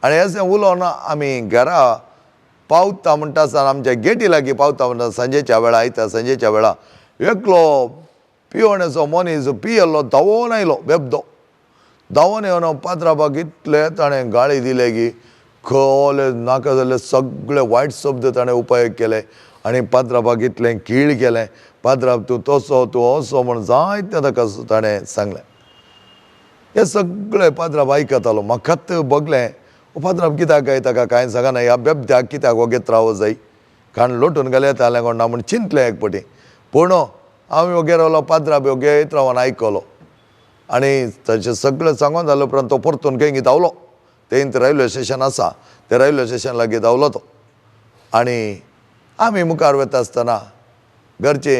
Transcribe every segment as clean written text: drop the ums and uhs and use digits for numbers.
आनी अशें उलोवन आमी घरा पावता म्हणटा आसतना, आमच्या गेटी लागीं पावता म्हणटा, सांजेच्या वेळा आयता सांजेच्या वेळा एकलो पियोण्याचो मनीस पियेल्लो धांवोन आयलो, बेबदो धांवोन येवन पात्राबाक इतले ताणें गाळी दिले की खोले नाका जाल्ले सगळे वायट शब्द ताणें उपयोग केले आनी पात्राबाक इतलें कीळ केलें, पात्राब तूं तसो तूं असो म्हण जायतें ताका ताणें सांगलें. हें सगळें पात्राब आयकतालो. म्हाकाच भोगलें, पात्राब कित्याक काय ताका कांय सांगना, ह्या बेबद्याक कित्याक वगेत रावो जाय, कारण लोटून घाल येतालें कोण ना म्हूण चिंतलें एक पटी. पूण हांव वोगे रावलो, पात्राब वोगेत रावन आयकलो आनी ताचें सगळें सांगून जालें उपरांत तो परतून खंय धांवलो. थंय रेल्वे स्टेशन आसा, ते रेल्वे स्टेशन लागीं धांवलो तो. आनी आमी मुखार वता आसतना घरचे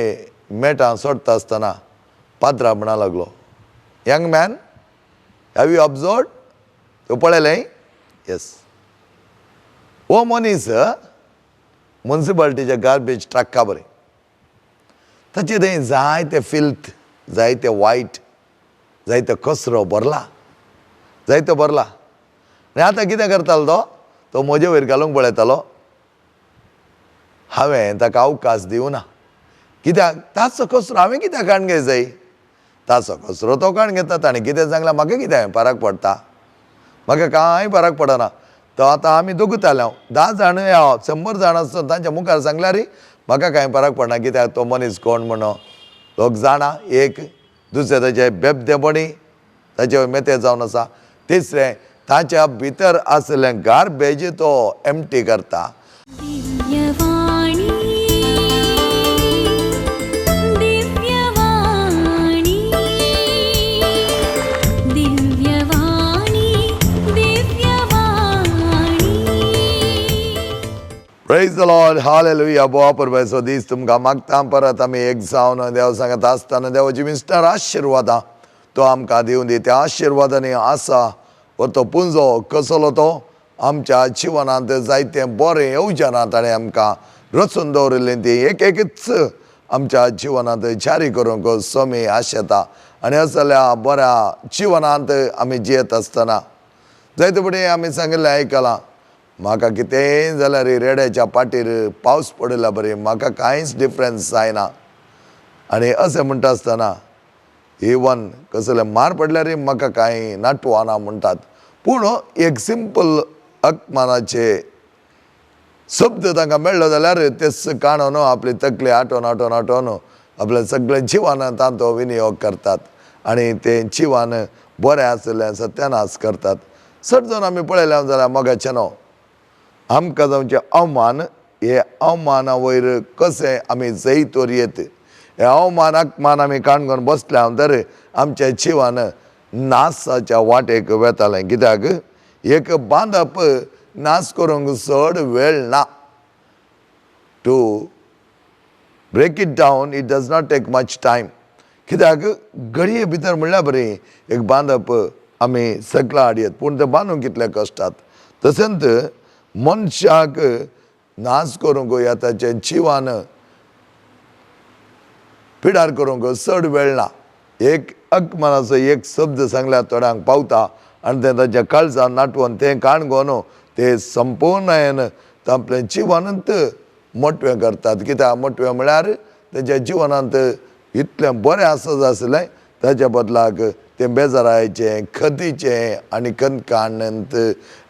मेटां सोडटा आसतना पाद्रा म्हणा लागलो, young man, have you observed, तूं पळयलें? येस. हो मनीस मुन्सिपालिटीच्या गार्बेज ट्रक्का बरें, ताचे थंय जायते फिल्थ, जायते वायट, जायते कचरो भरला, जायतो भरला. आनी आतां कितें करतालो तो, तो म्हजे वयर घालूंक पळयतालो. हांवें ताका अवकाश दिवना, कित्याक ताचो कचरो हांवें कित्याक काडून घे जाय, ताचो कचरो तो काडून घेता, ताणें कितें सांगलां म्हाका कितें फरक पडटा, म्हाका कांय फरक पडना. तो आतां आमी दोगूत हांव 10 जाण या 100 जाण आसता तांच्या मुखार सांगल्यार म्हाका कांय फरक पडना, कित्याक तो मनीस कोण म्हणून लोक जाणा. एक दुसरें ताचे बेबदेपणी ताचे मेते जावन आसा, तिसरें ताच्या भितर आशिल्लें गार्बेज तो एमटी करता. दिव्यवाणी दिव्यवाणी दिव्यवाणी दिव्यवाणी. प्रेज the Lord, hallelujah. बोवा परबेचो दीस तुमकां मागता. परत आमी एक जावन देव सांगत आसतना देवाची विस्तार आशिर्वादां तो आमकां दिवन दी. त्या आशिर्वादांनी आसा हो तो पुंजो कसलो तो आमच्या जिवनांत जायते बरें येवजना ताणें आमकां रचून दवरिल्लें ती एक एकच आमच्या जिवनांत जारी करूंक स्वामी आशेता. आनी असल्या बऱ्या जिवनांत आमी जियेत आसतना जायते फुडें आमी सांगिल्लें आयकलां, म्हाका कितेंय जाल्यार रेड्याच्या पाटीर पावस पडिल्ल्या बरी म्हाका कांयच डिफरन्स जायना. आनी अशें म्हणटा आसतना इवन कसले मार पडल्यारय म्हाका कांय नाटवाना म्हणटात. पूण एक सिंपल अपमानाचे शब्द तांकां मेळ्ळो जाल्यार तेच काणून आपली तकली आटोवन आटोवन आटोवन आपल्या सगळें जिवान तांचो विनियोग करतात आनी तें जिवान बरें आशिल्लें सत्यानाश करतात. चड जावन आमी पळयलें जाल्यार मोगाचें न्हू आमकां जावचें अवमान, हे अवमाना वयर कशें आमी जैत येत, हे अवमान अपमान आमी काणकोण बसल्या तर आमच्या जिवान नासाच्या वाटेक वेतालें. कित्याक एक बांदप नाश करूंक चड वेळ ना. To break it down it does not take much time. कित्याक घडये भितर म्हणल्यार बरी एक बांदप आमी सगळां हाडयत, पूण तें बांदूंक कितले कश्टात. तशेंच मनशाक नाश करूंक या ताचें जिवान पिडार करूंक चड वेळ ना. एक अकमानाचो एक शब्द सांगल्यार थोड्यांक पावता आनी तें ताच्या काळजान नाटवून तें काणगोन ते संपूर्णायेन आपलें जिवनांत मोटवें करतात. कित्याक मोटवें म्हळ्यार तेच्या जिवनांत इतलें बरें आसत आसलें ताच्या बदलाक तें बेजारायचें, खदीचें आनी कणकाणंत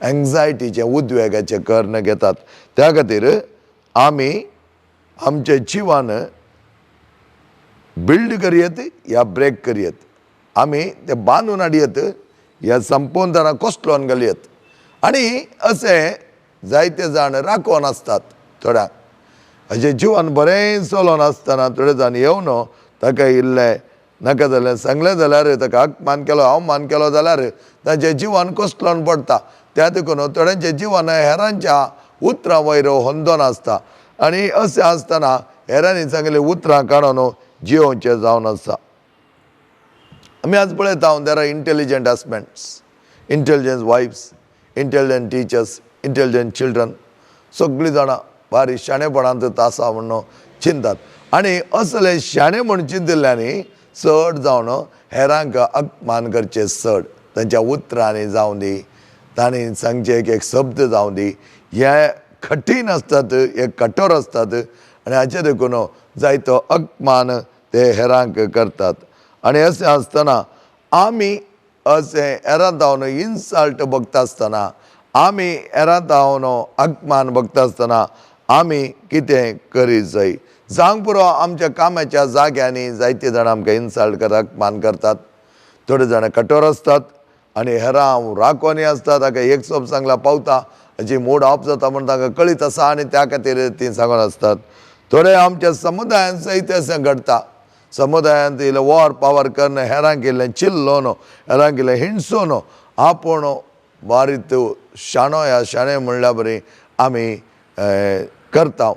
एन्जायटीचें, उद्वेगाचें कर्ण घेतात. त्या खातीर आमी आमचें जिवन बिल्ड करयत या ब्रेक करयत, आमी ते बांदून हाडयत या संपोवन ताणा कोसलोन घालयत. आनी अशें जायते जाण राखोन आसतात थोड्यांक अशें जिवन बरें चलोन आसतना थोडे जाण येवन ताका इल्लें नाका जाल्यार सांगलें जाल्यार ताका अपमान केलो अवमान केलो जाल्यार ताचें जिवन कोसलोन पडटा. त्या देखून थोड्यांचें जिवन हेरांच्या उतरां वयर होंदोन आसता आनी अशें आसतना हेरांनी सांगिल्लीं उतरां काडून जियोवचें जावन आसा. आमी आज पळयता, there are intelligent husbands, intelligent wives, intelligent teachers, intelligent children. सगळीं जाणां भारी शाणेपणांत आसा म्हणून चिंतात आनी असले शाणे म्हूण चिंतिल्ल्यांनी चड जावन हेरांक अपमान करचे चड, तांच्या उतरांनी जावं दी, तांणी सांगचे एक एक शब्द जावं दी, हे कठीण आसतात, हे कठोर आसतात आनी हाचे देखून जायतो अपमान ते हेरांक करतात. आनी अशें आसतना आमी अशें हेरां जावन इन्सल्ट बघता आसतना, आमी हेरां जावन अपमान बघता आसतना आमी कितें करीत जाय? जावंक पुरो, आमच्या कामाच्या जाग्यांनी जायते जाणां आमकां इन्सल्ट करतात, अपमान करतात. थोडे जाणां कठोर आसतात आनी हेरां राकोनी आसतात. ताका एक सोप सांगला पावता, हाची मूड ऑफ जाता म्हूण तांकां कळीत आसा आनी त्या खातीर तीं सांगून आसतात. थोडे आमच्या समुदायांत सयत अशें घडटा. समुदायांत इल्लें वॉर पावर करून, हेरांक इल्लें चिल्लोन, हेरांक इल्लें हिणसून आपूण बारीक शाणो ह्या शाणे म्हणल्या बरी आमी करता.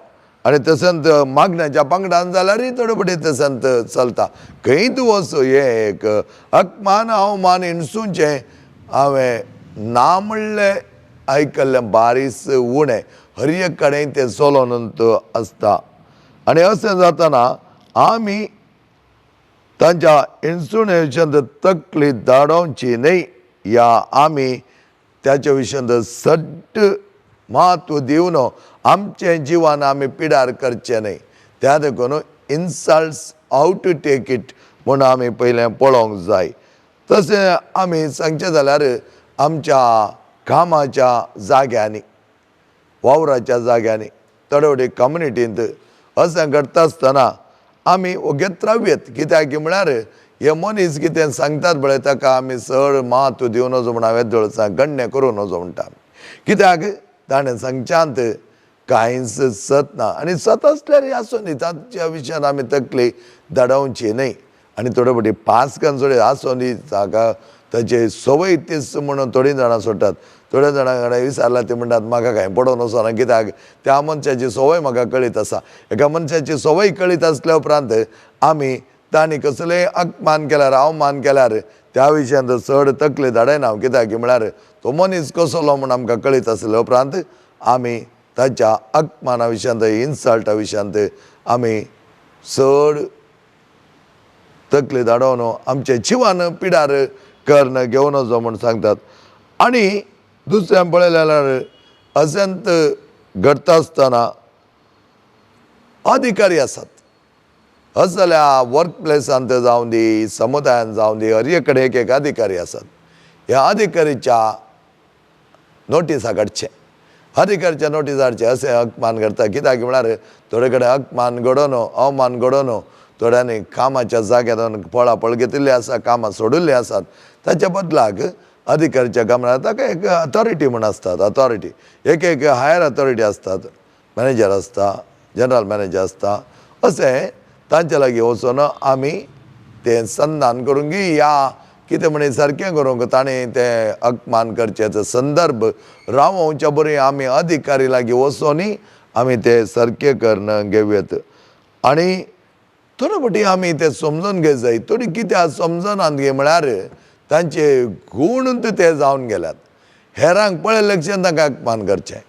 आनी तशेंच मागण्याच्या पंगडान जाल्यारय थोडे फावटी तशेंच चलता. खंय तूं वच, हें एक अपमान अवमान हिणसूचें हांवें ना म्हणलें आयकल्लें बारीस उणें. हर एक कडेन तें चलोन आसता. आनी अशें जातना आमी तांच्या हिणसुणे विशयांत तकली धाडोवची न्हय, या आमी त्याच्या विशयांत सट्ट म्हत्व दिवन आमचें जिवन आमी पिडार करचें न्हय. त्या देखून insults how to take it म्हूण आमी पयलें पळोवंक जाय. तशें आमी सांगचें जाल्यार आमच्या कामाच्या जाग्यांनी, वावराच्या जाग्यांनी, थोडे फावटी कम्युनिटींत अशें घडटा आसतना आमी ओगेत रावयेत. कित्याक म्हळ्यार हे मनीस कितें सांगतात पळय ताका आमी चड म्हत्व दिवं नजो म्हण हांवें दोळसा गण्य करूं नजो म्हणटा. कित्याक ताणें सांगच्यांत कांयच सत ना आनी सत आसल्यार आसूं न्ही, ताच्या विशयान आमी तकली धाडावची न्हय. आनी थोडे फावटी पास करून थोडे आसूं दी, ताका ताचे संवय तीच म्हणून थोडीं जाणां सोडटात. थोड्या जाणां कडेन विचारल्यार ती म्हणटात म्हाका कांय पडोवन वचना, कित्याक त्या मनशाची संवय म्हाका कळीत आसा. एका मनशाची संवय कळीत आसल्या उपरांत आमी तांणी कसलेय अपमान केल्यार, अवमान केल्यार त्या विशयांत चड तकली धाडयना. कित्याक म्हळ्यार तो मनीस कसलो म्हूण आमकां कळीत आसल्या उपरांत आमी ताच्या अपमाना विशयांत, इन्सल्टा विशयांत आमी चड तकली धाडोवन आमचे जिवान पिडार कर्ण घेवन वचो म्हूण सांगतात. आनी दुसऱ्यान पळयलें जाल्यार अशेंत घडटा आसतना अधिकारी आसात. अशें जाल्यार वर्क प्लेसांत जावं दी, समुदायांत जावं दी, हर एक कडेन एक एक अधिकारी आसात. ह्या अधिकारीच्या नोटिसा काडचें, अधिकारीच्या नोटीस हाडचें, अशें अपमान करता. कित्याक म्हळ्यार थोडे कडेन अपमान घडोवन, अवमान घडोवन थोड्यांनी कामाच्या जाग्यार पळापळ घेतिल्ली आसा, कामां सोडिल्लीं आसात. ताच्या बदलाक अधिकारीच्या गमनार ताका एक अथॉरिटी म्हूण आसतात. अथॉरिटी एक एक हायर अथॉरिटी आसतात, मॅनेजर आसता, जनरल मॅनेजर आसता. अशें तांच्या लागीं वचून आमी तें संधान करूंक या कितें म्हण सारकें करूंक ताणें तें अपमान करचें संदर्भ रावोवच्या बरी आमी अधिकारी लागीं वचोनी आमी तें सारकें करून घेवयेत. आनी थोडे फावटी आमी तें समजून घेत जाय. थोडी कित्याक समजनात गे म्हळ्यार तांचे गूण ते जावन गेल्यात. हेरांक पळयलें लक्षान तांकां अपमान करचें,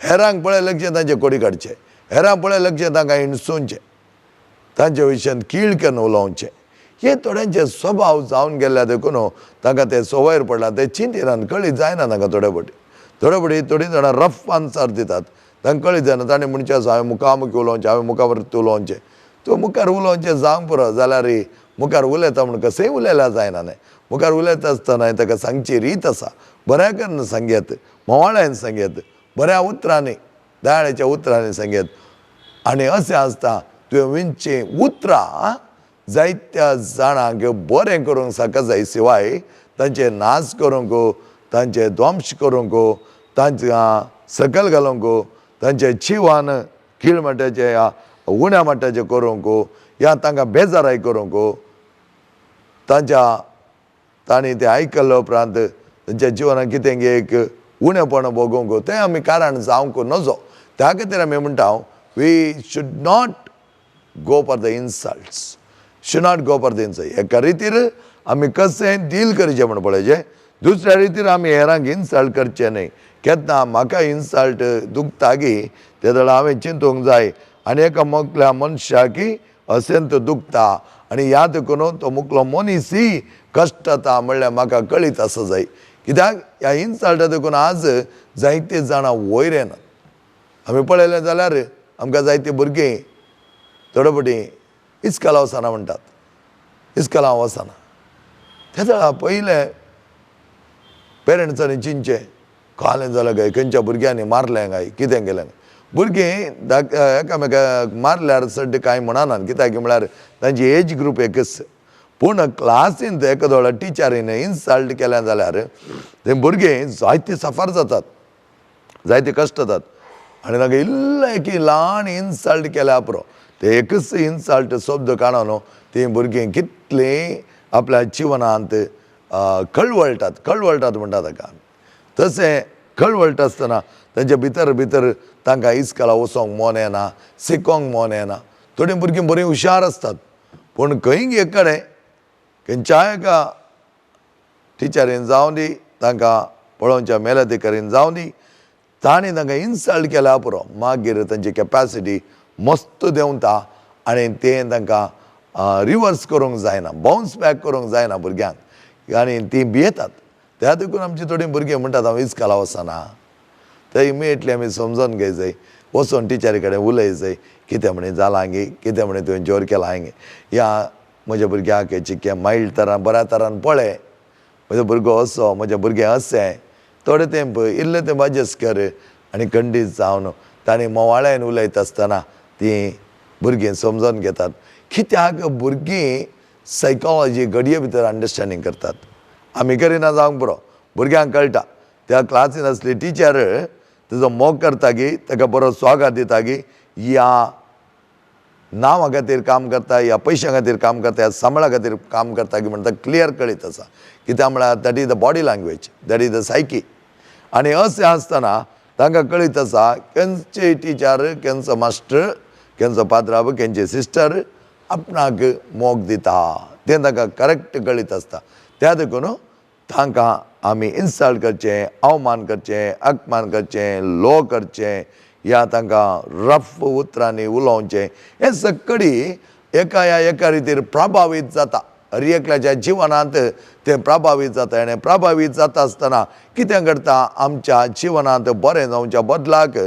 हेरांक पळयलें लक्षान तांचे कोडी काडचें, हेरांक पळयलें लक्षान तांकां हिणसुचें, तांच्या विशयान कीळ करून उलोवचें, हे थोड्यांचे स्वभाव जावन गेल्ल्या देखून तांकां ते संवयर पडला. ते चिंतिनात, कळीत जायना तांकां. थोडे फावटी थोडे फावटी थोडीं जाणां रफ आन्सर दितात, तांकां कळीत जायना. ताणें म्हणचें आसा हांवें मुखामुखी उलोवचें, हांवें मुखार उलोवचें. तूं मुखार उलोवचें जावंक पुरो जाल्यार मुखार उलयता म्हूण कसंय उलयल्यार जायना न्हय. मुखार उलयता आसतना ताका सांगची रीत आसा, बऱ्या करून सांगयत, म्होवाळ्यान सांगयत, बऱ्या उतरांनी, दयाळेच्या उतरांनी सांगयत. आनी अशें आसता तुवें विंचीं उतरां जायत्या जाणांक बरें करूंक सारका जाय शिवाय तांचे नाश करूंक, तांचे ध्वंश करूंक, तांकां सकयल घालूंक, तांचे जिवान कीळ मट्याचें या उण्या मट्याचें करूंक या तांकां बेजाराय करूंक, तांच्या तांणी तें आयकल्ल्या उपरांत तांच्या जिवनांत कितें एक उणेपण भोगूंक तें आमी कारण जावंक नजो. त्या खातीर आमी म्हणटा we should not go for the insults, should not go for the insult. एका रितीर आमी कशें डील करचें म्हूण पळयचें, दुसऱ्या रितीर आमी हेरांक इन्सल्ट करचें न्हय. केन्ना म्हाका इन्सल्ट दुखता गी ते जाल्यार हांवें चिंतूंक जाय आनी एका मुखल्या मनशाक अशेंत दुखता आनी याद करून तो मुखलो मनीसय कश्टता म्हणल्यार म्हाका कळीत आसा जाय. कित्याक ह्या इन्सल्टा देखून आज जायते जाणां वयर येनात. आमी पळयलें जाल्यार आमकां जायते भुरगीं थोडे फावटी इस्कोला वचना म्हणटात, इस्कोला वचना. तेन्ना पयलें पेरंट्सांनी चिंतचें कालें जालें काय, खंयच्या भुरग्यांनी मारलें काय, कितें केलें. भुरगीं एकामेकाक मारल्यार चड कांय म्हणनात, कित्याक म्हळ्यार तांची एज ग्रूप एकच. पूण क्लासींत एकादो टिचरीन इन्सल्ट केलें जाल्यार ते भुरगीं जायते सफर जातात, जायते कश्ट जातात आनी तांकां इल्लें एक ल्हान इन्सल्ट केल्या पुरो, ते एकच इन्सल्ट शब्द काडून तीं भुरगीं कितलीं आपल्या जिवनांत कळवळटात, कळवळटात म्हणटा ताका. तशें कळवळटा आसतना तांच्या भितर भितर तांकां इस्कोला वचोंक मन येना, शिकोंक मन येना. थोडीं भुरगीं बरीं हुशार आसतात, पूण खंय एक कडेन खंयच्याय एका टिचरीन जावं दी, तांकां पळोवच्या मेलाधिकारीन जावं दी, तांणी तांकां इन्सल्ट केल्या पुरो, मागीर तांची कॅपेसिटी मस्त देंवता आनी तें तांकां रिवर्स करूंक जायना, बावन्स बॅक करूंक जायना भुरग्यांक, आनी तीं भियेतात. त्या देखून आमची थोडीं भुरगीं म्हणटात हांव इस्कोला वचना. ते इमिडिएटली आमी समजोन घेय जाय, वचोन टिचरी कडेन उलय जाय, कितें म्हणी जालां गे, कितें म्हणी तुवें जोर केलां गे, या म्हज्या भुरग्याक चिक्कें मायल्ड तरान बऱ्या तरान पळय, म्हजो भुरगो असो, म्हजें भुरगें अशें, थोडे तेंप इल्लें तेंप एडजस्ट कर. आनी खंडीत जावन तांणी मोवाळ्यान उलयता आसतना तीं भुरगीं समजोन घेतात. कित्याक भुरगीं सायकोलॉजी घडये भितर अंडरस्टँडींग करतात, आमी करिना जावंक पुरो, भुरग्यांक कळटा. त्या क्लासीन आसली टिचर तुजो मोग करता गी, ताका बरो स्वागत दिता गी, या नांवा खातीर काम करता, या पयशां खातीर काम करता, या सांबाळा खातीर काम करता की म्हणटा क्लियर कळीत आसा. कित्याक म्हळ्यार that is the body language, that is the psyche. आनी अशें आसतना तांकां कळीत आसा खंयचे टिचर, खंयचो मास्टर, खंयचो पात्रांव, खंयचे सिस्टर आपणाक मोग दिता, तें तांकां करेक्ट कळीत आसता. त्या देखून तांकां आमी इन्सल्ट करचें, अवमान करचें, अपमान करचें, लो करचें, या तांकां रफ उतरांनी उलोवचें, हें सगळी एका ह्या एका रितीर प्रभावीत जाता. हर एकल्याच्या जिवनांत तें प्रभावीत जाता. आनी प्रभावीत जाता आसतना कितें घडटा, आमच्या जिवनांत बरें जावच्या बदलाक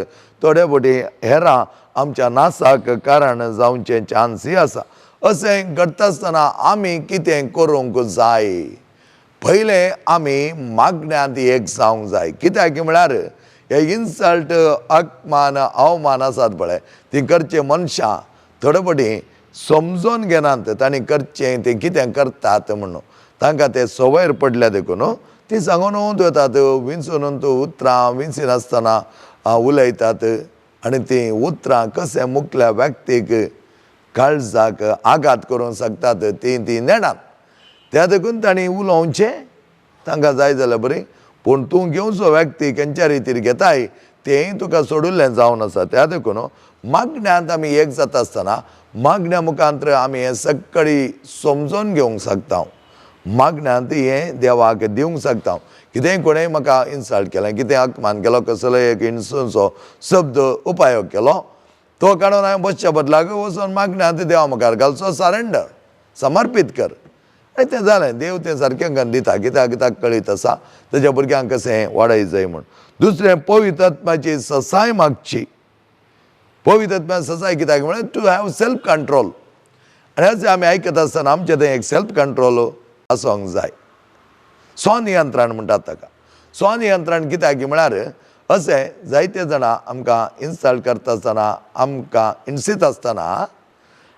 थोडे फावटी हेरां आमच्या नासाक कारण जावचें चान्सूय आसा. अशें घडटा आसतना आमी कितें करूंक जाय, पयलें आमी मागण्यांत एक जावंक जाय. कित्याक म्हळ्यार हे इन्सल्ट, अपमान, अवमान आसात पळय, ती करचे मनशां थोडे फावटी समजोन घेनात तांणी करचें तें कितें करतात म्हणून, तांकां तें संवयर पडल्या देखून ती सांगून वतात, विंचून उतरां विंचिनासतना उलयतात आनी तीं उतरां कशें मुखल्या व्यक्तीक काळजाक आघात करूंक शकतात तीं तीं नेणात. त्या देखून तांणी उलोवचें तांकां जाय जाल्यार बरीं, पूण तूं घेवचो व्यक्ती खंयच्या रितीर घेताय तेंय तुका सोडिल्लें जावन आसा. त्या देखून मागण्यांत आमी एक जाता आसतना मागण्या मुखांतर आमी हें सगळी समजोन घेवंक शकता, मागण्यांत हें देवाक दिवंक शकता. कितेंय कोणेंय म्हाका इन्सल्ट केलें, कितें अपमान केलो, कसलोय एक इन्सुचो शब्द उपयोग केलो, तो काडून हांवें बसच्या बदलाक वचून मागण्यांत देवा मुखार घालचो, सरेंडर, समर्पीत कर, आनी तें जालें. देव तें सारकें करून दिता, कित्याक कित्याक कळीत आसा तेज्या भुरग्यांक कशें वाडय जाय म्हूण. दुसरें, पवित्र आत्म्याची ससाय मागची. पवित्र आत्म्याची ससाय कित्याक म्हळ्यार टू have self control. आनी अशें आमी आयकत आसतना आमचें तें एक सेल्फ कंट्रोल आसूंक जाय. स्वनियंत्रण म्हणटात ताका. स्वनियंत्रण कित्याक म्हळ्यार अशें जायते जाणां आमकां इन्सल्ट करता आसतना, आमकां हिणसीत आसतना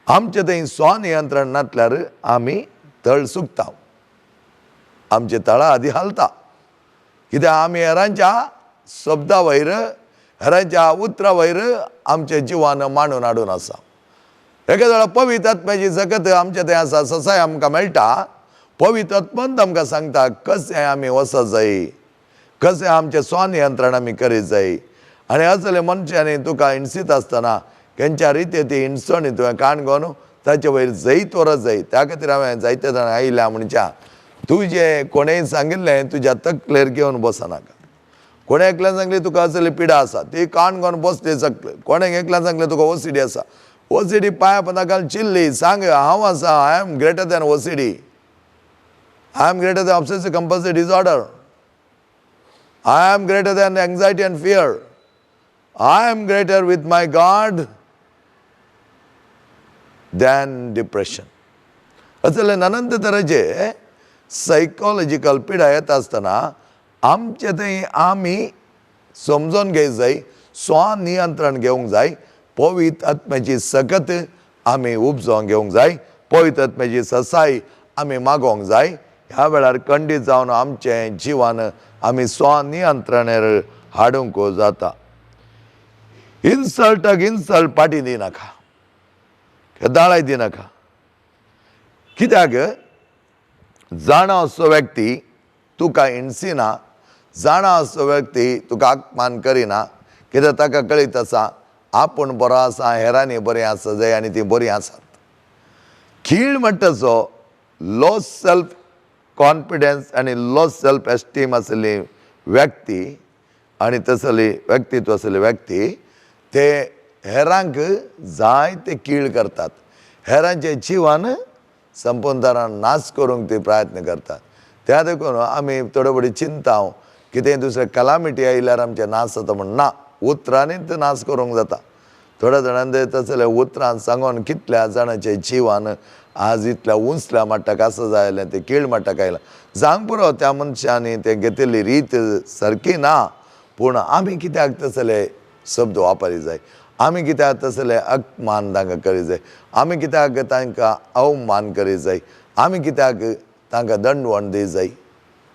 आमचें थंय स्वनियंत्रण नासल्यार आमी तळ सुकता, आमचे तळा आदी हालता. कित्याक आमी हेरांच्या शब्दा वयर, हेरांच्या उतरा वयर आमचें जिवान मांडून हाडून आसा. एका वेळार पवित्र आत्म्याची जगत आमचें थंय आसा, ससाय आमकां मेळटा. पवित्र आत्मन आमकां सांगता कशें आमी वचत जाय, कशें आमचें स्वनियंत्रण आमी करीत जाय. आनी असले मनशांनी तुका हिणसीत आसतना खंयच्या रिते ती हिणसणी तुवें काण घेवन ताचे वयर जैत व्हरत जाय. त्या खातीर हांवें जायते जाणां आयिल्ल्या म्हणच्या तुजें कोणेंय सांगिल्लें तुज्या तकलेर घेवन बसनाका. कोणें एकल्यान सांगलें तुका असली पिडा आसा, ती कान घेवन बसली सकले. कोणें एकल्यान सांगलें तुका ओसीडी आसा, ओसीडी पांया पोंदा घाल चिल्ली, सांग हांव आसा, I am greater than OCD, I am greater than obsessive compulsive disorder. I am greater than anxiety and fear. I am greater with my God than depression. असले अनंत तरेचे सायकोलॉजिकल पिडा येता आसतना आमचे थंय आमी समजून घेवंक जाय, स्वनियंत्रण घेवंक जाय, पवित्र आत्म्याची सकत आमी उपजोवन घेवंक जाय, पवित्र आत्म्याची ससाय आमी मागोवंक जाय. ह्या वेळार खंडीत जावन आमचें जिवन आमी स्वनियंत्रणेर हाडूंक जाता. इन्सल्टाक इन्सल्ट फाटीं दिनाका, दाळाय दिनाका. कित्याक जाणा असो व्यक्ती तुका हिणसिना, जाणा असो व्यक्ती तुका अपमान करिना. कित्याक ताका कळीत आसा आपूण बरो आसा, हेरांनी बरें आसा जाय आनी तीं बरीं आसात. खीळ म्हणटा तो लो सेल्फ कॉन्फिडन्स आनी लो सेल्फ एस्टीम आशिल्ली व्यक्ती आनी तसली व्यक्तित्व आशिल्ली व्यक्ती ते हेरांक जायते कीळ करतात, हेरांचें जिवन संपूर्ण नाश करूंक ते प्रयत्न करतात. त्या देखून आमी थोडे फावटी चिंता कितेंय दुसरें कलामिटी आयल्यार आमचें नाश जाता म्हण ना, उतरांनीच नाश करूंक जाता. थोड्या जाणांनी तसले उतरान सांगून कितल्या जाणांचें जिवन आज इतल्या उंचल्या मट्टाक आसा जाय तें कीळ मट्टाक आयलां. जावंक पुरो त्या मनशांनी तें घेतिल्ली रीत सारकी ना, पूण आमी कित्याक तसले शब्द वापरी जाय, आमी कित्याक तसले अपमान तांकां करी जाय, आमी कित्याक तांकां अवमान करी जाय, आमी कित्याक तांकां दंडवण दी जाय.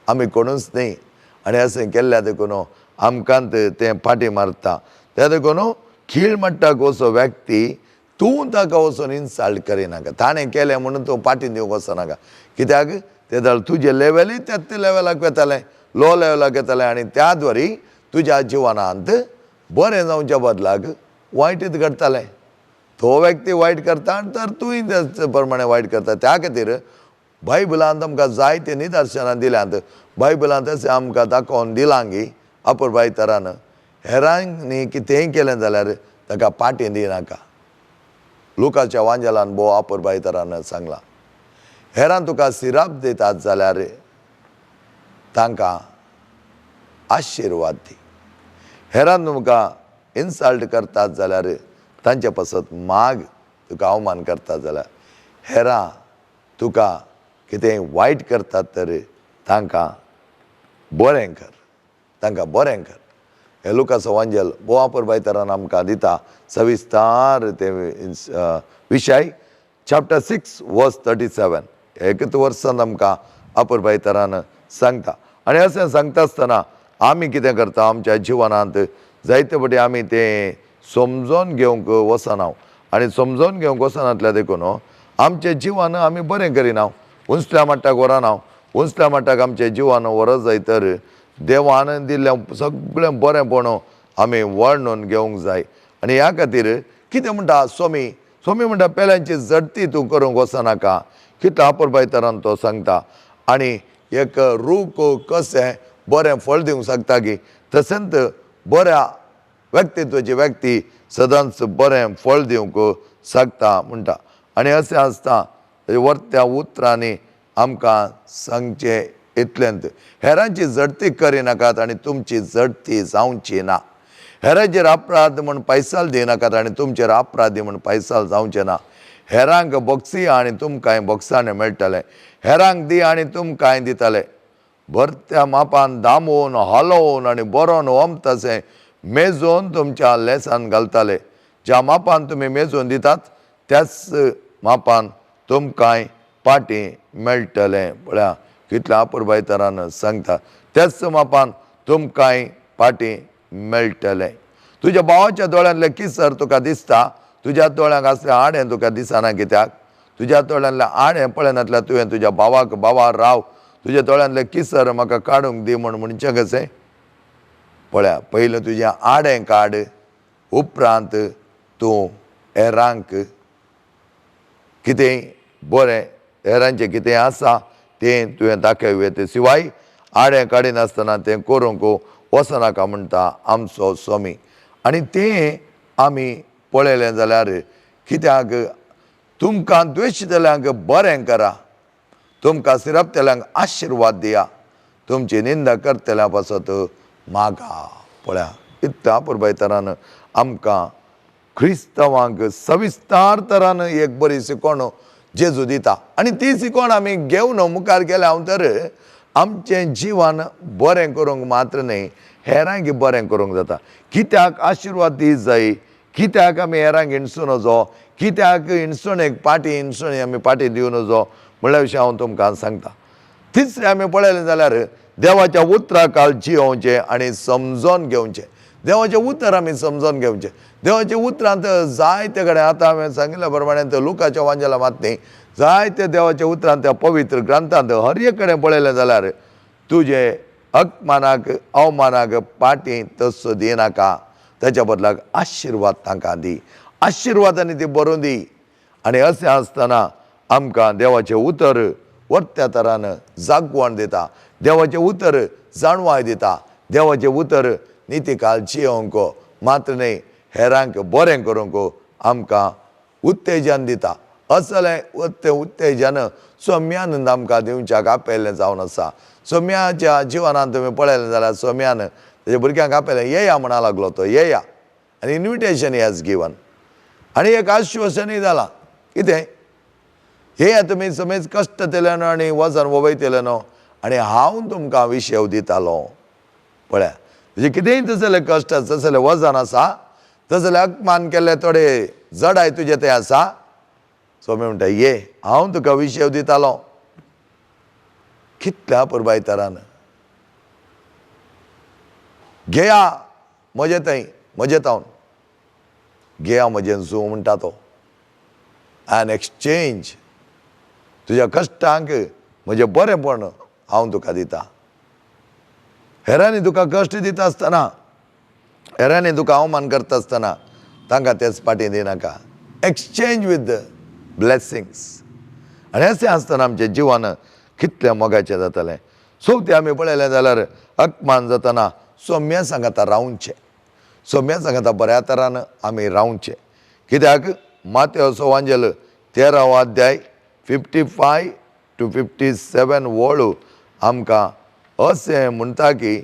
आमी कोणूच न्ही. आनी अशें केल्ल्या देखून आमकां तें फाटीं मारता. त्या देखून खीळ म्हणटा असो व्यक्ती तूं ताका वचून इन्सल्ट करिनाका, ताणें केलें म्हणून तूं फाटीं दिवंक वचनाका. कित्याक ते जाल्यार तुजें लेवलूय त्याच लेवलाक वेतालें, लो लेवलाक येतालें आनी त्या द्वारी तुज्या जिवनांत बरें जावच्या बदलाक वायटच घडटालें. तो व्यक्ती वायट करता तर तूंय त्याच प्रमाणे वायट करता. त्या खातीर बायबलांत आमकां जायते निदर्शनां दिल्यांत. बायबलांत अशें आमकां दाखोवन दिलां की अपुरबाय तरान हेरांनी कितेंय केलें जाल्यार ताका फाटीं दिनाका. लुकाच्या वांजेलान भोव अपुरबाय तरान सांगलां, हेरां तुका सिराप दितात जाल्यार तांकां आशिर्वाद दी, हेरां तुमकां इन्सल्ट करतात जाल्यार तांचे पासत माग, तुका अवमान करतात जाल्यार, हेरां तुका कितेंय वायट करतात तर तांकां बरें कर, तांकां बरें कर. हे लुकाचो वांजेल भोव अपुरबाय तरान आमकां दिता सविस्तार ते विशय. चॅप्टर 6 वर्स 37 एकच वर्सान आमकां अपुरबाय तरान सांगता. आनी अशें सांगता आसतना आमी कितें करता आमच्या जिवनांत जायते फावटी आमी तें समजोन घेवंक वचना आनी समजोन घेवंक वचनातल्या देखून आमचें जिवन आमी बरें करिना, उंचल्या मट्टाक व्हरना. उंचल्या मट्टाक आमचें जिवन व्हरत जाय तर देवान दिल्लें सगळें बरेंपण आमी वर्णून घेवंक जाय. आनी ह्या खातीर कितें म्हणटा स्वामी, स्वामी म्हणटा पेल्यांची झडती तूं करूंक वचनाका. कितलो अपुरबाय तरान तो सांगता. आनी एक रूख कशें बरें फळ दिवंक शकता की तशेंच बऱ्या व्यक्तित्वाची व्यक्ती सदांच बरें फळ दिवंक शकता म्हणटा. आनी अशें आसता वर्त्या उतरांनी आमकां सांगचें इतलेंत, हेरांची झडती करिनाकात आनी तुमची झडती जावची ना. हेरांचेर अपराध म्हूण पैसाल दिनाकात आनी तुमचेर अपराधी म्हूण पैसाल जावचें ना. हेरांक बोक्सी आनी तुमकांय बोक्साणें मेळटलें, हेरांक दी आनी तुमकांय दितले. भरत्या मापान दामून हालोवन आनी बरोवन ओमतशें मेजोवन तुमच्या लेसान घालताले. ज्या मापान तुमी मेजोवन दितात त्याच मापान तुमकांय पाटी मेळटलें. पळया कितल्या अपुरबाय तरान सांगता, त्याच मापान तुमकांय पाटी मेळटलें. तुज्या भावाच्या दोळ्यांतलें किसर तुका दिसता, तुज्या दोळ्यांक आसलें आडें तुका दिसना कित्याक? तुज्या दोळ्यांतलें आडें पळयनातल्यार तुवें तुज्या भावाक भावा राव तुज्या दोळ्यांतलें किसर म्हाका काडूंक दी म्हूण म्हणचें कशें? पळया पयलें तुजें आडें काड, उपरांत तूं हेरांक कितेंय बरें हेरांचें कितें आसा तें तुवें दाखय. ते शिवाय आडें काडिनासतना तें करूंक वचनाका म्हणटा आमचो स्वामी. आनी तें आमी पळयलें जाल्यार कित्याक तुमकां द्वेशतल्यांक बरें करा, तुमकां सिरपतल्यांक आशिर्वाद दिया, तुमची निंदा करतल्यां पासत मागा. पळया इतल्या अपुरबाय तरान आमकां क्रिस्तांवांक सविस्तार तरान एक बरी शिकवण जेजू दिता आनी ती शिकवण आमी घेवन मुखार गेल्या हांव तर आमचें जिवन बरें करूंक मात्र न्हय हेरांक बरें करूंक जाता. कित्याक आशिर्वाद दीत जाय, कित्याक आमी हेरांक हिणसूं नजो, कित्याक हिणसणेक पाटी हिणसणी आमी पाटी दिवं नजो म्हणल्या विशीं हांव तुमकां सांगता. तिसरें आमी पळयलें जाल्यार देवाच्या उतराकाल जियोवचें आनी समजोन घेवचें. देवाचें उतर आमी समजोन घेवचें. देवाच्या उतरांत जायते कडेन आतां हांवें सांगिल्ल्या प्रमाणे लुकाच्या वांजेला मात न्ही, जायते देवाच्या उतरांत त्या पवित्र ग्रंथांत हर एक कडेन पळयलें जाल्यार तुजे अपमानाक अवमानाक पाटी तसो दिनाका, ताच्या बदलाक आशिर्वाद तांकां दी, आशिर्वादांनी ती बरोवन दी. आनी अशें आसतना आमकां देवाचें उतर वर्त्या तरान जागवण दिता, देवाचें उतर जाणवाय दिता, देवाचें उतर नितीकाल जियोवंक मात्र न्हय हेरांक बरें करूंक आमकां उत्तेजन दिता. असलें उत्तेजन सोम्यानंद आमकां दिवच्याक आपयल्लें जावन आसा. सोम्याच्या जिवनांत तुमी पळयलें जाल्यार सोम्यान तेज्या भुरग्यांक आपयलें, येया म्हणा लागलो तो, येया, आनी इन्विटेशन हॅज गिवन आनी एक आश्वासनूय जालां. कितें येया तुमी समेज कश्ट केले न्हू आनी वजन वयतले न्हू आनी हांव तुमकां विशेव दितालो. पळया तुजें कितेंय तसलें कश्ट आसा, तसलें वजन आसा, तसलें अपमान केल्ले थोडे जडाय तुजें तें आसा. सोमी म्हणटा ये हांव तुका विशेव दितालो. कितल्या पुरबाय तरान घेया म्हजे थंय म्हजे तावन घेया म्हजें जू म्हणटा तो, एन एक्सचेंज तुज्या कश्टांक म्हजें बरेंपण हांव तुका दिता. हेरांनी तुका कश्ट दिता आसतना, हेरांनी तुका अवमान करता आसतना तांकां तेच पाटी दिनाका, एक्सचेंज विथ ब्लेसिंग्स. आनी अशें आसतना आमचें जिवन कितलें मोगाचें जातलें. सोवतें आमी पळयलें जाल्यार अपमान जातना सोम्या सांगाता रावचें, सोम्या सांगाता बऱ्या तरान आमी रावचें. कित्याक मातेवचो वांजेल 13वो अध्याय 55 to 57 वळू आमकां अशें म्हणटा की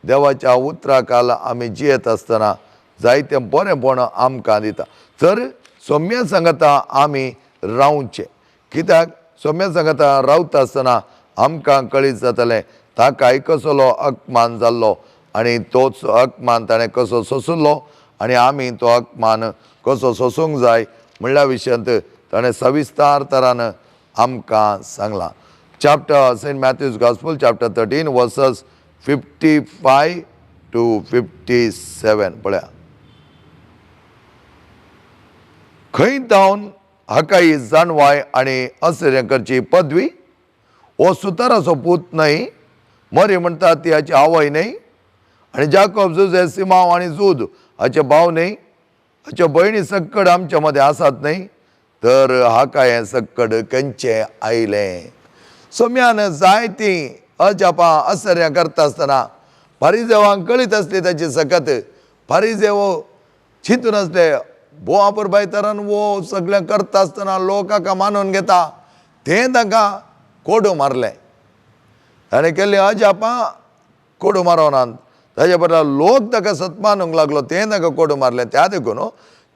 देवाच्या उतराकाल आमी जियेत आसतना जायतें बरेंपण आमकां दिता. तर सोम्या सांगाता आमी रावचें. कित्याक सोम्या सांगाता रावता आसतना आमकां कळीत जातलें ताकाय कसलो अपमान जाल्लो आनी तोच अपमान ताणें कसो सोंसलो आनी आमी तो अपमान कसो सोंसूंक जाय म्हणल्या विशयांत ताणें सविस्तार तरान आमकां सांगलां. Chapter Saint Matthew's gospel chapter 13 verses 55 to 57 पळया. खंय जावन हाकाय जाणवाय आनी असरें करची पदवी, हो सुताराचो पूत न्हय, मरी म्हणटा ती हाची आवय न्हय, आनी जाकोब जुजे सिमांव आनी जूद हाचे भाव न्हय, हाच्यो भयणी सक्कड आमच्या मदें आसात न्हय, तर हाका हें सक्कड खंयचें आयलें. सोम्यान जायतीं अजापां असर्यां करता आसतना फारिजेवांक कळीत आसली ताची सकत. फारिजेव चिंतून आसले भोव अपुरबाय तरान वो सगळें करता आसतना लोक हाका मानून घेता, तें तांकां कोडू मारलें. ताणें केल्लीं अजापां कोडू मारोनात, ताजे बदला लोक ताका सत्मानूंक लागलो, तें ताका कोडू मारलें. त्या देखून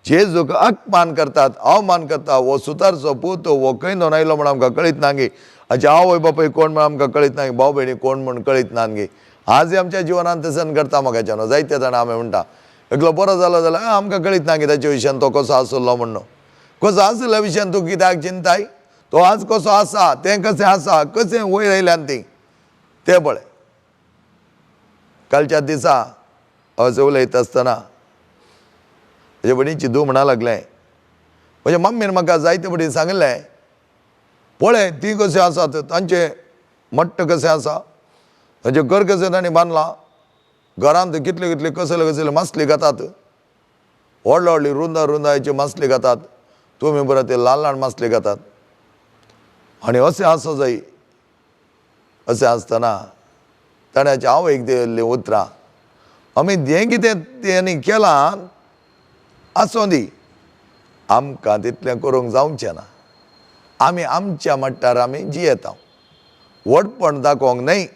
जेजूक अपमान करतात, अवमान करता. हो सुतारचो पूत हो खंय नोन आयलो म्हण आमकां कळीत ना गे, हाचे आवय बापूय कोण म्हण आमकां कळीत ना, भाव भयणी कोण म्हण कळीत ना गे. आज आमच्या जिवनांत तशें करता म्हाका जायते जाणां आमी म्हणटा एकलो बरो जालो जाल्यार आमकां कळीत ना की ताच्या विशयान तो कसो आसलो म्हण. कसो आसल्या विशयान तूं कित्याक चिंताय, तो आज कसो आसा तें कशें आसा कशें वयर आयल्यान ती तें पळय. कालच्या दिसा अशें उलयता आसतना म्हजे भयणीची धूव म्हणा लागलें, म्हज्या मम्मीन म्हाका जायते फावटी सांगिल्लें पळय ती कशें आसात, तांचें मट्ट कशें आसा, तांचें घर कशें तांणी बांदलां, घरांत कितले कितले कसले कसले मासली घातात, व्हडले व्हडली रुंदा रुंदायची मासली घातात, तुमी बरें ते ल्हान ल्हान मासली घातात. आनी अशें आसूं जाय. अशें आसतना ताणें आवयक दिल्लीं उतरां आमी जें कितें तेणी केलां आसूं दी, आमकां तितलें करूंक जावचें ना, आमी आमच्या मट्टार आमी जियेता, व्हडपण दाखोवंक न्हय,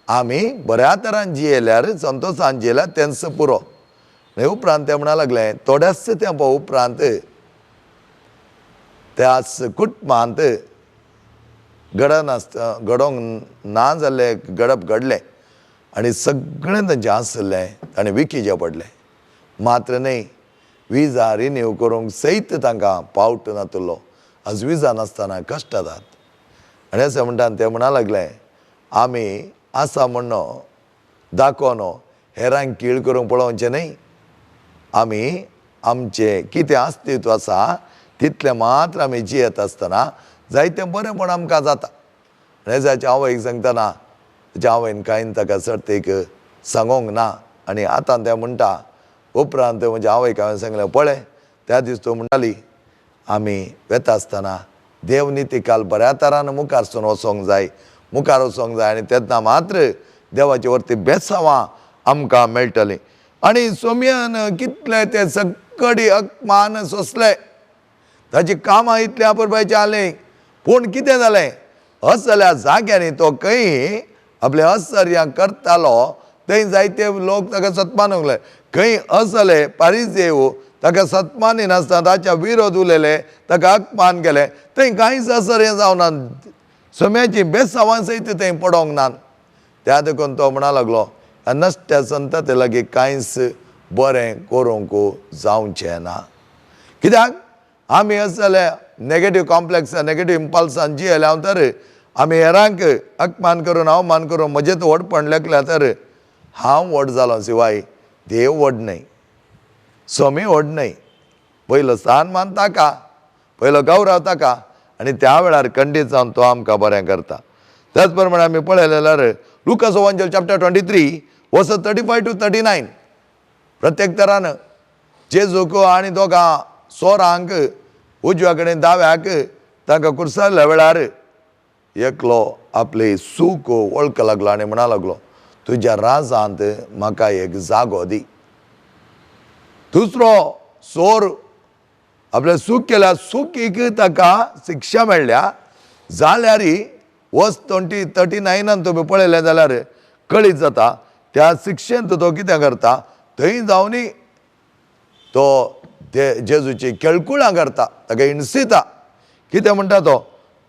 आमी बऱ्या तरान जियेल्यार, संतोशान जियेल्यार तेंच पुरो. आनी उपरांत ते म्हणा लागले, थोड्याच तेंपा उपरांत त्याच कुटुंबांत घडनासता घडोवंक ना जाल्लें घडप घडलें आनी सगळें तांचें आसलें ताणें विकीचें पडलें. मात्र न्हय, विजा रिन्यू करूंक सयत तांकां पावट नातलो. आज विजा नासतना कश्ट जातात. आनी अशें म्हणटा ते म्हणा लागले, आमी आसा म्हण दाखोवन हेरांक कीळ करूंक पळोवचें न्हय. आमी आमचें कितें अस्तित्व आसा तितलें मात्र आमी जियेत आसतना जायतें बरेंपण आमकां जाता. आनी ताच्या आवयक सांगतना ताच्या आवयन कांय ताका सर्तीक सांगूंक ना. आनी आतां तें म्हणटा, उपरांत म्हज्या आवयक हांवें सांगलें, पळय त्या दीस तूं म्हणटाली आमी वेता आसतना देव नितीकाल बऱ्या तरान मुखार सून वचोंक जाय, मुखार वचोंक जाय, आनी तेन्ना मात्र देवाचे वरती बेसांवां आमकां मेळटलीं. आनी सोमयान कितले ते सगळी अपमान सोंसले, ताची कामां इतलीं अपुरबायचीं आसलीं, पूण कितें जालें, असल्या जाग्यांनी तो खंय आपले असर्यां करतालो थंय जायते लोक ताका सत्मानूंक लागले. खंय असले पारिजेव ताका सत्मानी नासतना ताच्या विरोध उलयले, ताका अपमान केले, थंय कांयच असर्य जावना, सम्याची बेसांवां सयत थंय पडोंक ना. त्या देखून तो म्हणा लागलो, ह्या नश्ट्या संतते लागीं कांयच बरें करूंक जावचें ना. कित्याक आमी असले नेगेटीव कॉम्प्लेक्स, नेगेटीव इम्पल्सान जियेले हांव तर आमी हेरांक अपमान करून अवमान करून म्हजें व्हडपण लेखलें तर हांव व्हड जालो शिवाय देव व्हड न्हय, स्वामी व्हड न्हय. पयलो सन्मान ताका, पयलो गौरव ताका, आनी त्या वेळार खंडीत जावन तो आमकां बरें करता. त्याच प्रमाणे आमी पळयलें जाल्यार लुकास ओवांजल चॅप्टर 23 वर्स 35 टू 39, प्रत्येक तरान जेजूक आनी दोगां चोरांक उजव्या कडेन दाव्याक तांकां कुर्साल्या वेळार एकलो आपली सूक वळख लागलो आनी म्हणा लागलो, तुज्या राजांत म्हाका एक जागो दी. दुसरो चोर आपल्या सूक केल्या, सुकीक ताका शिक्षा मेळ्ळ्या जाल्यार वर्स 39 तुमी पळयलें जाल्यार कळीत जाता, त्या शिक्षेंत तो कितें करता, थंय जावनूय तो ते जेजूची केळकुळां करता, ताका हिणसिता. कितें म्हणटा तो,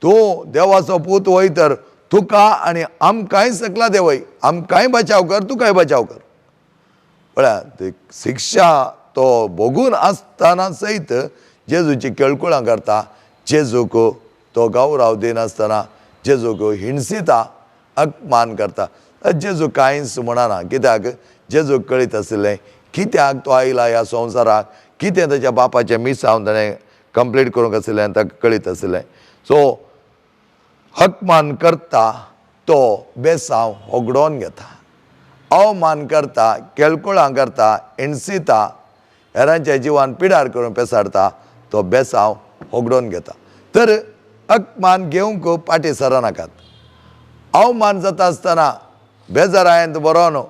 तूं देवाचो पूत वय तर तुका आनी आमकांय सकला देवय, आमकांय बचाव कर, तुकाय बचाव कर. पळया, ती शिक्षा तो भोगून आसतना सयत जेजूची केळकुळां करता, जेजूक तो गौराव दिनासतना जेजूक हिणसिता, अपमान करता. जेजू कांयच म्हणना, कित्याक जेजूक कळीत आशिल्लें कित्याक तो आयला ह्या संवसाराक, कितें ताच्या बापाचें मिसांव ताणें कंप्लीट करूंक आशिल्लें आनी ताका कळीत आशिल्लें. सो अपमान करता तो बेसांव होगडोवन घेता, अवमान करता, केळकुळां करता, हिणसिता, हेरांच्या जिवान पिडार करून पेसाडता, तो बेसांव होगडोवन घेता. तर अपमान घेवंक फाटीं सरनाकात. अवमान जाता आसतना बेजारायेंत बरोवन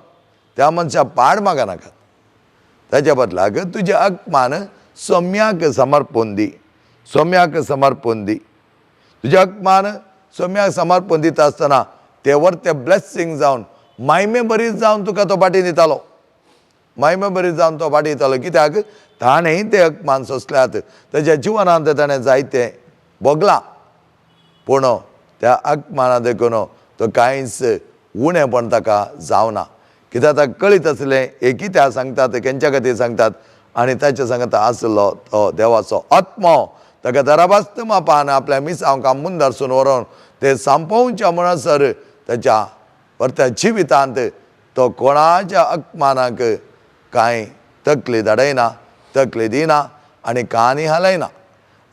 त्या मनशा पाड मागनाकात. ताच्या बदलाक तुजें अपमान सोम्याक समर्पण दी, सोम्याक समर्पण दी. तुजें अपमान सोम्याक समर्पण दिता आसतना ते वर ते ब्लेसींग जावन मायमे बरीच जावन तुका तो फाटीं दितालो, मायमे बरीच जावन तो फाटीं दितालो. कित्याक ताणें ते अपमान सोंसल्यात, ताच्या जिवनांत ताणें जायतें भोगलां, पूण त्या अपमाना देखून तो कांयच उणेपण ताका जावना. कित्याक ताका कळीत आसलें हे कित्याक सांगतात, केंच्या खातीर सांगतात, आनी ताच्या सांगता आसलो तो देवाचो आत्मो ताका दराबास्त मापान आपल्या मिसांक मुंदारसून व्हरोन ते सांपोवच्या म्हणसर ताच्या परत्या जिवितांत तो कोणाच्या अपमानाक कांय तकली धाडयना, तकली दिना आनी कानी हालयना.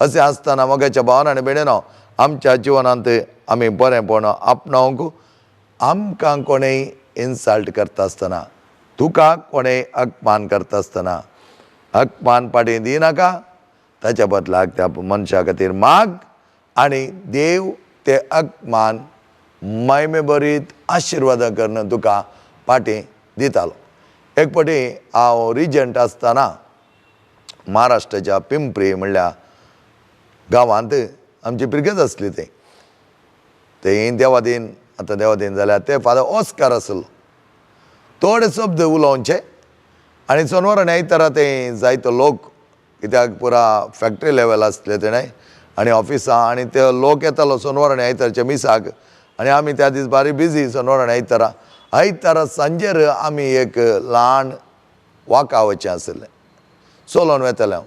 अशें आसतना मोगाच्या भावान आनी भयणीनो, आमच्या जिवनांत आमी बरेंपण आपणावंक, आमकां कोणेय इन्सल्ट करता आसतना, तुका कोणेय अपमान करता आसतना अपमान फाटीं दिनाका, ताच्या बदलाक त्या मनशा खातीर माग आनी देव ते अपमान मायमे बरीत आशिर्वादां करून तुका फाटीं दितालो. एक फावटी हांव रिजंट आसतना महाराष्ट्राच्या पिंपरी म्हणल्या गांवांत आमची पिरगेज आसली. थंय थंय देवादीन आतां देवादीन जाल्यार ते फादर ऑस्कार आसलो. थोडे शब्द उलोवचे आनी सोनवार आनी आयतारा ते जायतो लोक, कित्याक पुरा फॅक्टरी लेवल आसले तेणें आनी ऑफिसां, आनी ते लोक येतालो सोनवार आनी आयतारच्या मिसाक. आनी आमी त्या दीस बारी बिजी सोनवार आनी आयतारा. आयतारा सांजेर आमी एक ल्हान वाका वचचें आशिल्लें, चलोवन वेतालें हांव.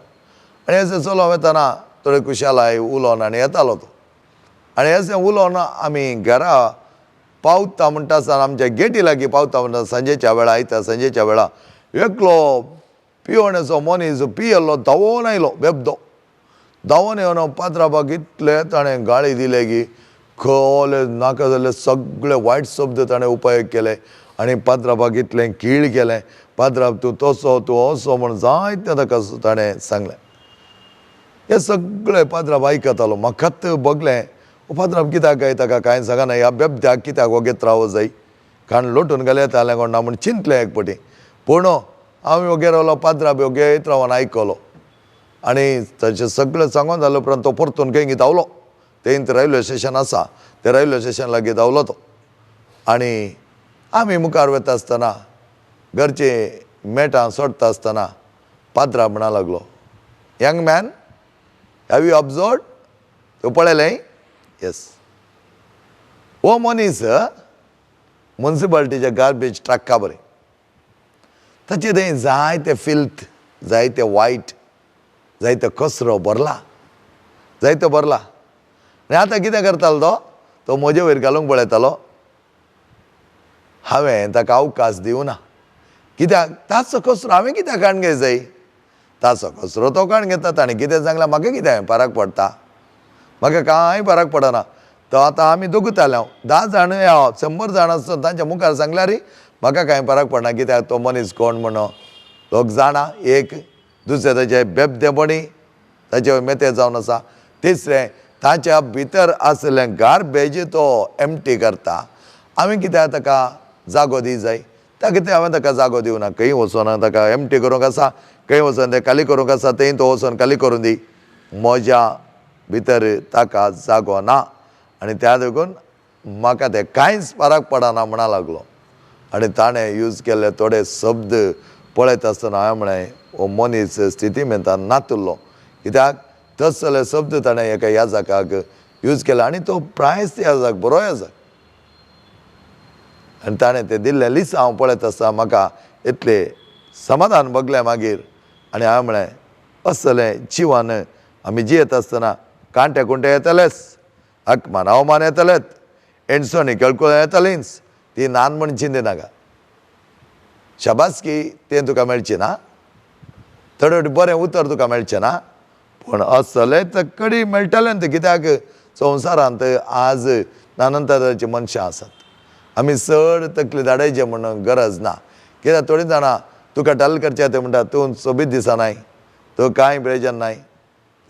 आनी अशें चलोवन वेतना थोडे खुशालाय उलोवन आनी येतालो तो. आनी अशें उलोवन आमी घरा पावता म्हणटा आसतना, आमच्या गेटी लागीं पावता म्हणटा सांजेच्या वेळा, आयता सांजेच्या वेळा, एकलो पियोण्याचो मनीस पियेल्लो धांवोन आयलो, बेबदो धांवोन येवन पात्राबाक इतले ताणें गाळी दिले की खोले नाका जाल्ले सगळे वायट शब्द ताणें उपयोग केले आनी पात्राबाक इतलें कीळ केलें, पात्राब तूं तसो तूं असो म्हण जायतें ताका ताणें सांगलें. हें सगळें पात्राब आयकतालो. म्हाकाच भोगलें, पात्राब कित्याक काय ताका कांय सांगना, ह्या बेबद्याक कित्याक वगेत रावो जाय, कारण लोटून घाल येतालें कोण ना म्हूण चिंतलें एक पटी. पूण हांव वगेर रावलो, पात्राब वगेत रावन आयकलो आनी ताचें सगळें सांगून जालें उपरांत तो परतून खंय धांवलो. थंय रेल्वे स्टेशन आसा, ते रेल्वे स्टेशन लागीं धांवलो तो. आनी आमी मुखार वता आसतना घरचे मेटां सोडटा आसतना पात्राब म्हणा लागलो, young man have you observed, तूं पळयलें? येस. हो मनीस मुन्सिपालिटीच्या गार्बेज ट्रक्का बरें, ताचे थंय जायते फिल्थ, जायते वायट, जायतो कचरो भरला, जायतो भरला. आनी आतां कितें करतालो तो, तो म्हजे वयर घालूंक पळयतालो. हांवें ताका अवकाश दिवना, कित्याक ताचो कचरो हांवें कित्याक काडून घेय जाय, ताचो कचरो तो काडून घेता. ताणें कितें सांगलां म्हाका कितें फरक पडटा, म्हाका कांय फरक पडना. तो आतां आमी दोगूत हांव 10 जाण या 100 जाण आसता तांच्या मुखार सांगल्यार म्हाका कांय फरक पडना, कित्याक तो मनीस कोण म्हणून लोक जाणा. एक दुसरें ताचे बेबदेपणी ताचे मेते जावन आसा, तिसरें ताच्या भितर आशिल्लें गार्बेज तो एमटी करता. हांवें कित्याक ताका जागो दी जाय, ताका कितें हांवें ताका जागो दिवना. खंय वचोना ताका एमटी करूंक आसा, खंय वचोन तें खाली करूंक आसा, थंय तो वचोन खाली करूं दी, म्हज्या भितर ताका जागो ना. आनी त्या देखून म्हाका तें कांयच फरक पडना म्हणा लागलो. आनी ताणें यूज केल्ले थोडे शब्द पळयत आसतना हांवें म्हळें, हो मनीस स्थिती मेंतान नातुल्लो, कित्याक तसले शब्द ताणें एका याजकाक यूज केले आनी तो प्रायस याजक, बरो याजक. आनी ताणें तें दिल्लें लिस्ट हांव पळयत आसतना म्हाका इतलें समाधान भोगलें मागीर. आनी हांवें म्हळें, असलें जिवन आमी जियेत आसतना कांटे कुंटे येतलेच, अकमान अवमान येतलेच, एणसोणी केळकुळां येतलींच, ती नान म्हण चिंती नाका. शाबासकी तें तुका मेळचें ना, थोडे फावटी बरें उतर तुका मेळचें ना, पूण असलें तकडी मेळटलें न्हू. कित्याक संवसारांत आज नाना तरांची मनशां आसात, आमी चड तकली धाडायचे म्हण गरज ना. कित्याक थोडीं जाणां तुका डल करचें तें म्हणटा, तूं सोबीत दिसनाय, तूं कांय प्रयोजन नाय,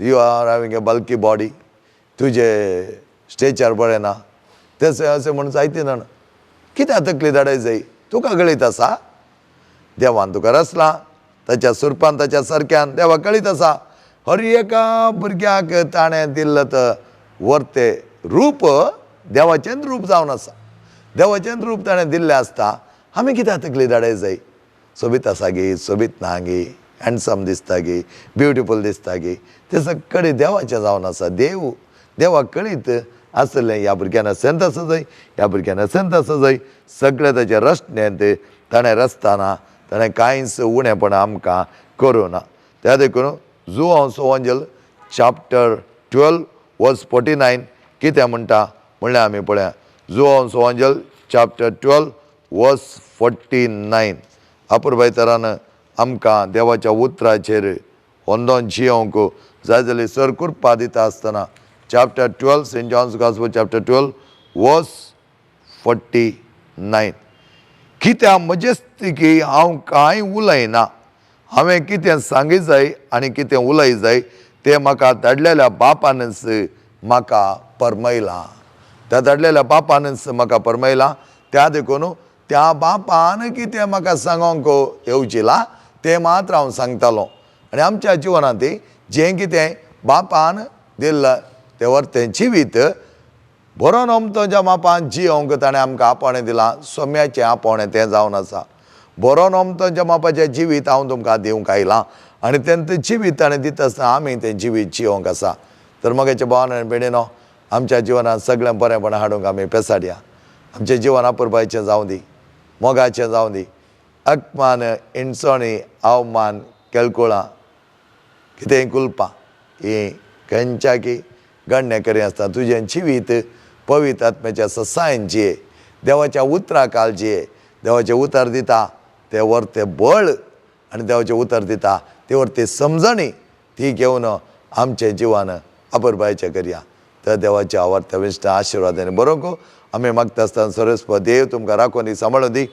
you are having a bulky body, तुजें स्टेचर बरें ना, तशें अशें म्हण जायते जाण. कित्याक तकली धाडाय जाय, तुका कळीत आसा देवान तुका रचला ताच्या सुरपान ताच्या सारक्यान, देवाक कळीत आसा हर एका भुरग्याक ताणें दिल्लें तो वर्ते रूप देवाचेंच रूप जावन आसा, देवाचेंच रूप ताणें दिल्लें आसता. आमी कित्याक तकली धाडाय जाय, सोबीत आसा गी, सोबीत ना गी, हँडसम दिसता गी, ब्युटिफूल दिसता गी, तें सगळें देवाचें जावन आसा. देव देवाक कळीत आसलें ह्या भुरग्यान असेंत आसा जाय, ह्या भुरग्यान असेंत आसा जाय, सगळें ताचें रचणेंत ताणें रचतना ताणें कांयच उणेपणां आमकां करूं ना. त्या देखून जुवांव सोवांजल चॅप्टर 12 वर्स 49 कितें म्हणटा म्हणल्यार आमी पळया. जुवांव सोवांजल चॅप्टर 12 वर्स 49. अपुरबाय तरान आमकां देवाच्या उतराचेर होंदोन जियोंक जाय जाल्यार सर कृपा दिता आसतना chapter 12 Saint John's gospel chapter 12 verse 49. कित्याक म्हजे हांव कांय उलयना, हांवें कितें सांगी जाय आनी कितें उलय जाय तें म्हाका धाडलेल्या बापानच म्हाका परमयलां, त्या धाडलेल्या बापानच म्हाका परमयलां. त्या देखून त्या बापान कितें म्हाका सांगोंक येवचिलां तें मात्र हांव सांगतालो. आनी आमच्या जिवनांत जें कितें बापान दिल्लें तें वर्तें जिवीत बरो अमतोच्या मापान जियोंक ताणें आमकां आपोवणें दिलां. सोम्याचें आपोवणें तें जावन आसा. बरो अमतोच्या मापाचें जिवीत हांव तुमकां दिवंक आयलां आनी तें जिवीत ताणें दिता आसतना आमी तें जिवीत जियोंक आसा. तर मगेच्या भावान आनी भयणीनो, आमच्या जिवनांत सगळें बरेंपण हाडूंक आमी पेसाडया. आमचें जिवन अपुरबायचें जावं दी, मोगाचें जावं दी. अपमान, हिणसणी, अवमान, केळकुळां, कितेंय कुलपां हीं खंयच्याकी गण्य करी आसतना तुजें जिवीत पवित्र आत्म्याच्या ससायन जिये, देवाच्या उतरा काल जिये. देवाचें उतर दिता तें व्हरतें बळ आनी देवाचें उतर दिता ती व्हरती समजणी, ती घेवन आमचें जिवन अपुरबायचें करया. तर देवाच्या आवडत्या विष्णा आशिर्वादान बरोवंक आमी मागता आसतना सरस्पत देव तुमकां राखून दी, सांबाळून दी.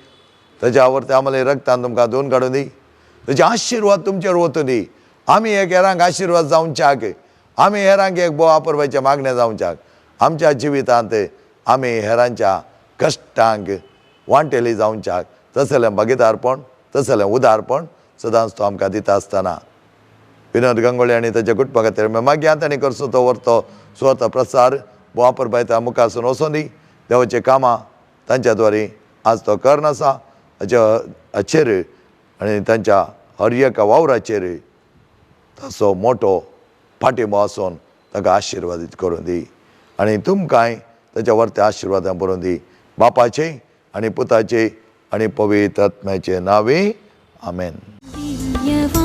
ताच्या आवडत्या आमले रक्तान तुमकां धुवन काडून दी. ताचे आशिर्वाद तुमचेर वतून दी. आमी एक हेरांक आशिर्वाद जावच्याक, आमी हेरांक एक भोव अपुरबायचें मागणें जावच्याक, आमच्या जिवितांत आमी हेरांच्या कश्टांक वांटेली जावच्याक तसलें भागीदारपण, तसलें उदारपण सदांच तो आमकां दिता आसतना विनोद गंगोळी आनी ताच्या कुटुंबा खातीर मागीर तांणी करचो तो व्हरतो स्वता प्रसार भोव अपुरबायता मुखार वचोन दी. देवाचीं कामां तांच्या द्वारे आज तो करून आसा. हाच्या हाचेर आनी तांच्या हर एका वावराचेर ताचो मोटो पाठिंबो आसून ताका आशिर्वादीत करून दी आनी तुमकांय ताच्या वरत्या आशिर्वादान बरोवन दी. बापाचे आनी पुताचे आनी पवित्र आत्म्याचे नांवे, आमेन. दिव्यवाणी.